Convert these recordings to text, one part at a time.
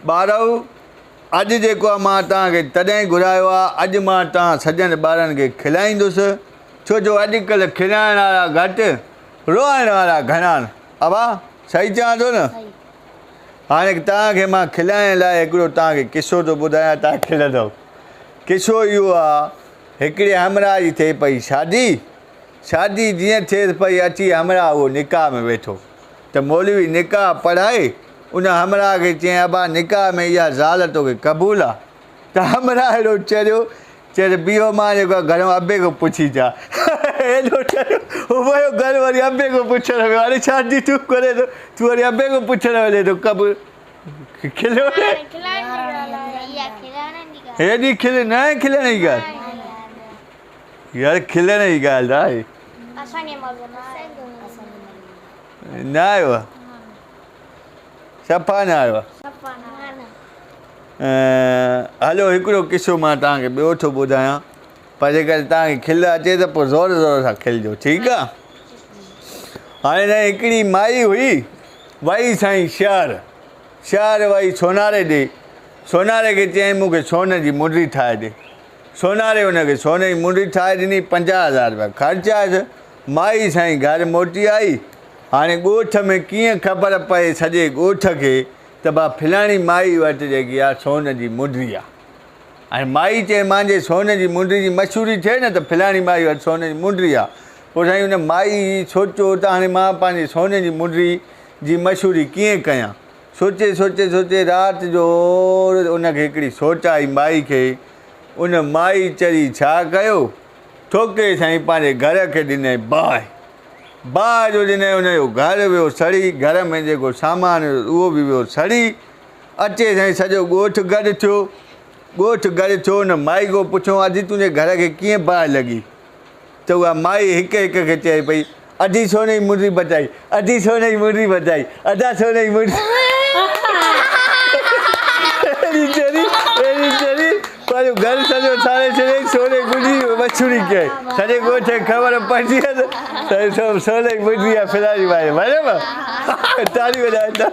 ٻارؤ! اڄ جيڪو آ مان توهان کي تڏهن گهرايو آ، اڄ مان توهان سڄن ٻارن کي کلائيندس، ڇو جو اڄڪلهه کلائڻ وارا گهٽ، روئائڻ وارا گهڻا آهن. ابا، صحيح چوان ٿو نه؟ هاڻي توهان کي مان کلائڻ لاء هڪڙو توهان کي قصو ٿو ٻڌايان، توهان کلندؤ. قصو اهو آ، هڪڙي همراهه جي ٿئي پئي شادي. شادي جيئن ٿئيس پئي، اچي همراهه اهو نڪاح ۾ ويٺو. ته مولوي نڪاح پڙهائي ان همراهه کي چيائين ابا نڪاح ۾ اها زال توکي قبول آ؟ ته همراهه اهڙو چريو چيس بيهو مان جيڪو آ گهرئون ابي کان پڇي اچان. ايڏو چريو هو ويو گهر وري ابي کان پڇڻ ويو هاڻي شادي تون ڪرين ٿو تون وري ابي کان پڇڻ وڃين ٿو قبول کليو نه هيڏي کل نه آهي کلڻ جي ڳالهه يار کلڻ جي ڳالهه نه آهي. نه آيو آ صفا نه آيو آ هلو هڪڙو قصو مان توهان کي ٻيو ٿو ٻڌايان پر جيڪڏهن توهان کي کل اچي ته پوء زور زور سان کلجو ٺيڪ آ هاڻي سائين هڪڙي مائي هئي وئي سائين شهر شهر وئي سوناري ڏي سوناري کي چيائين مون کي سون جي منڊي ٺاهي ڏي سوناري هن کي سون جي منڊي ٺاهي ڏني 50 هزار رپيا خرچ آيس مائي سائين گهر موٽي آئي. هاڻي ڳوٺ ۾ ڪيئن خبر پئي سڄي ڳوٺ کي ته با فلاڻي مائي وٽ جيڪي آ سون جي منڊي آ. هاڻي مائي چئي مانجي سون جي منڊي جي مشهوري ٿئي نه ته فلاڻي مائي وٽ سون جي منڊي آ. پوء سائين ان مائي سوچيو ته هاڻي مان پنهنجي سون جي منڊي جي مشهوري ڪيئن ڪيان. سوچي سوچي سوچي رات جو ان کي هڪڙي سوچ آئي مائي کي. ان مائي چري ڇا ڪيو؟ ٺوڪي سائين پنهنجي گهر کي ڏنائين باهه. باهه جو ڏنائين ان جو گهر ويو سڙي، گهر ۾ جيڪو سامان هيو اهو به ويو سڙي. اچي سائين سڄو ڳوٺ گڏ ٿيو. ڳوٺ گڏ ٿيو ان مائي کان پڇيو ادي تنهنجي گهر کي ڪيئن باهه لڳي؟ ته اها مائي هڪ هڪ کي چئي پئي ادي سوني جي منڊي بچائي، ادي سوني جي منڊي بچائي، ادا سوني جي منڊي. اهڙي چري، اهڙي چري، پنهنجو گهر سڄو ساڙي ڇڏيائين، سوني جي منڊي مشهوري ڪيائين. سڄي ڳوٺ کي خبر پئجي وئي ته سوني جي منڊي آهي فلاڻي مائي. برابر؟ تاڙيون وڄايو ته.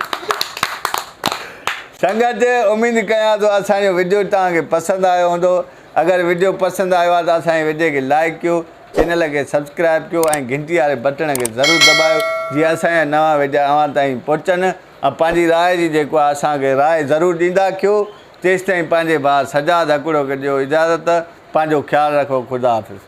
سنگت اميد ڪيان ٿو اسان جو وڊيو توهان کي پسند آيو هوندو. اگر وڊيو پسند آيو آهي ته اسان جي وڊيو کي لائيڪ ڪيو. چينل کي سبسڪرائب ڪيو ۽ گهنٽي واري بٽڻ کي ضرور دٻايو جيئن اسان جا نوان وڊيا اوهان تائين پهچن ۽ پنهنجي راء جي جيڪو آهي اسان کي راء ضرور ڏيندا ڪيو تيستائين پنهنجي ڀاء سجاد هڪڙو کي ڏيو اجازت پنهنجو خيال رکو خدا حافظ.